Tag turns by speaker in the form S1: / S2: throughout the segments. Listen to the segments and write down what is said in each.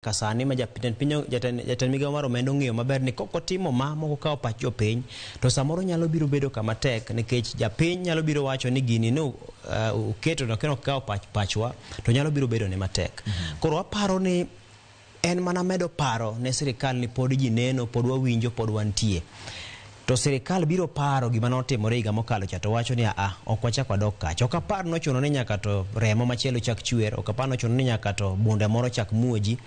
S1: Ka sani ma jatend piny jatend migawo mar omenda ong'eyo maber ni kok otimo ma mok okawo pach jopiny to samoro nyalo biro bedo kama tek nikech japiny nyalo biro wacho ni gini ne uketo to ok okawo pachwa to nyalo biro bedo ne matek. Koro waparo ni en mana medo paro ne sirikal ni pod ji neno, pod wawinjo, pod wantie. To sirikal biro paro gima notimore higa mokalo cha to wacho ni aa, ok wachak wadok kacha. Ok apar nochuno ni nyaka to remo machielo chak chwer, ok apar nochuno ni nyaka to bunde moro chak muoji.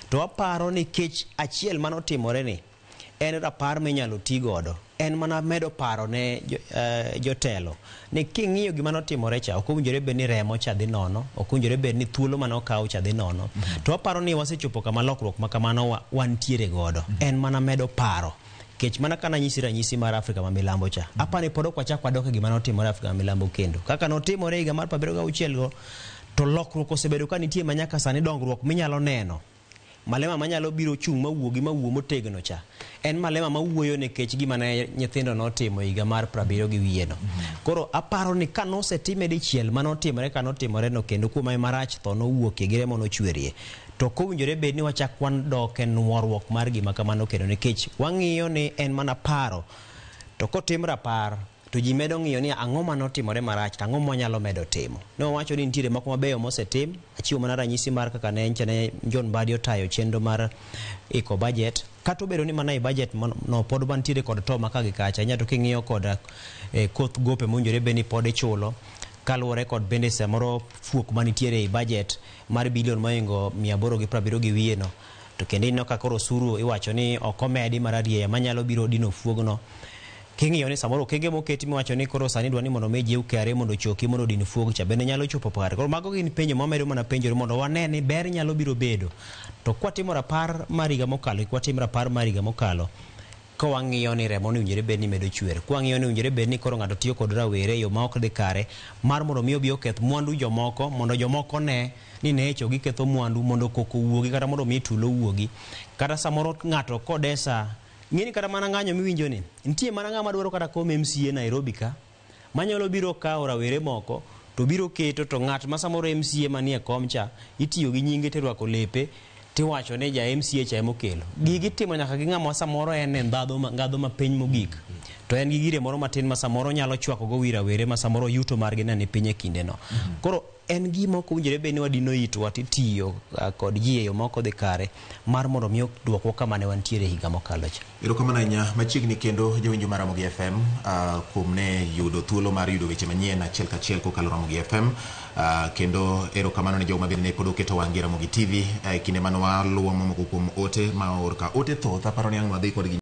S1: To aparo ni kech achiel manotimore ni en rapar minyalo ti godo. En mana medo paro ne jotelo ni king'iyo gima notimore cha, ok owinjore bed ni remo cha dhi nono, ok owinjore bed ni thuolo mane okaw cha dhi nono. To aparo ni wasechopo kama lokruok ma kamano wantiere godo. En mana medo paro. Kech mana kana nyisi ranyisi mar Afrika ma milambo cha. Aparo ni pod ok wachak wadok e gima notimore Afrika ma milambo kendo. Kaka notimore higa mar 76 go, to lokruok osebedo ka nitie ma nyaka sani dongruok minyalo neno. Malema manyalo biro chung' mawuogi mawuo motegno cha. En Malema mawuoyo nikech gima ne nyithindo notimo higa mar 70 gi wiye no. Koro aparo ni ka nosetime dichiel manotimore ka notimore no kendo kuom marach tho nowuokie gi remo nochwerie. To kowinjore bed ni wachak wadok e nuoruok mar gima kamano kendo nikech wang'iyo ni en mana paro. To kotim rapar to ji medo ng'iyo ni ang'o manotimore marach to ang'o mwanyalo medo timo. Ne wawacho ni nitiere moko mabeyo mosetim. Achiwo mana ranyisi mar kaka ne ncha ne John Mbadi otayo chenro mar iko budget. Kata obedo ni mana e budget no pod wantiere kod to ma ka gi kacha. Inya to king'iyo kod koth gope mowinjore bed ni pod ichulo. Kaluwore kod bende samoro fuok manitiere e budget mar bilion mohingo 870 gi wiye no. To kendo ineno ka koro osuru iwacho ni ok omedi mar arieya manyalo biro dino fuogno. King'iyo ni samoro okenge moketi miwacho ni koro sani dwa ni mondo mi jiw KRA mondo ochoki mondo odin fuog cha bende nyalo chopo kare. Koro mago gin penjo mamedo mana penjore mondo wane ni ber nyalo biro bedo. To kwatimo rapar mar higa mokalo, kik watim rapar mar higa mokalo ka wang'iyo ni remo ni owinjore bed ni medo chwer. Ka wang'iyo ni owinjore bed ni koro ng'ato tiyo kod rawere e yo ma ok dhi kare mar mondo mi obi oketh mwandu jomoko mondo jomoko ne ni necho giketho mwandu mondo koko owuogi kata mondo mi tulo owuogi. Kata samoro ng'ato kodesa ng'eni kata mana ng'anyo miwinjo ni nitie mana ng'ama dwaro kata kom MCA Nairobi ka manyalo biro kawo rawere moko to biro keto to ng'at ma samoro MCA manie kom cha itiyo gi nyinge tirwako lepe tiwacho ni ja MCA cha emokelo. Gigi itimo nyaka gi ng'ama samoro en e ndhadho ma piny mogik. To en gi gire moro matin ma samoro nyalo chwako go wi rawere ma samoro yuto margi ne ni piny e kinde no. Koro en gima ok owinjore bed ni wadino itwa titiyo kod ji e yo ma ok odhi kare mar mondo mi duokwa kama ne wantiere higa mokalo cha.
S2: Erokamano ahinya machiegni kendo jawinjo mar Ramogi FM kuom ne yudo thuolo mar yudo weche manyien achiel kachiel kokalo Ramogi FM kendo erokamano ne jogo ma bende ne pod oketo wang'gi Ramogi TV e kinde mane waluwo mamoko kuom ote ma oor ka ote thoth aparo ni ang' wadhi kodgi.